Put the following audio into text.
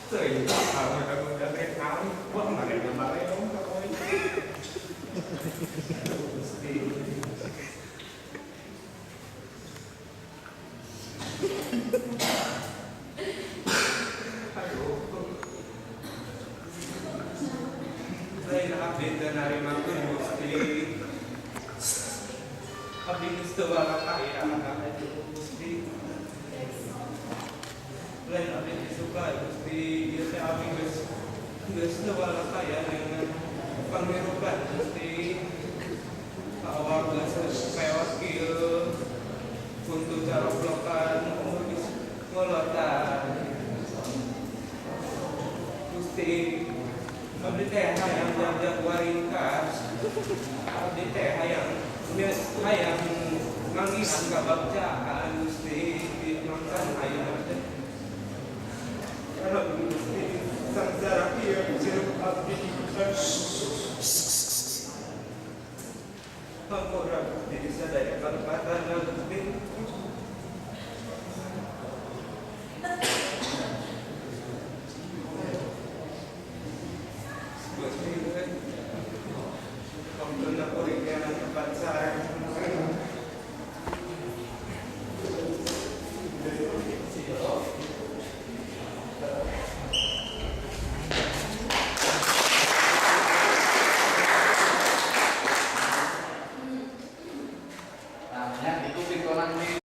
Teuing bakal udah rek naon, wah mana gambarnya ka poe. Gusti. Aduh. Lain abdi teu narimakeun, Gusti. Abdi geus teu walakaya, Gusti. Lain abdi teu suka, Gusti, ieu teh abdi geus teu walakaya dengan panghirupan, Gusti. Awak geus pewot kieu, huntu caroplokan, umur geus ngolotan. Gusti, abdi teh hayang jagjag waringkas. Abdi teh hayang manggihan kabagjaan, Gusti, mangkan ayeuna teh. Kalau Gusti sangsara kieu hirup abdi. Hampura, Gusti, sadaya kalepatan, Gusti. Gusti, waktu kuring tempat sareng. Namanya itu pitonan.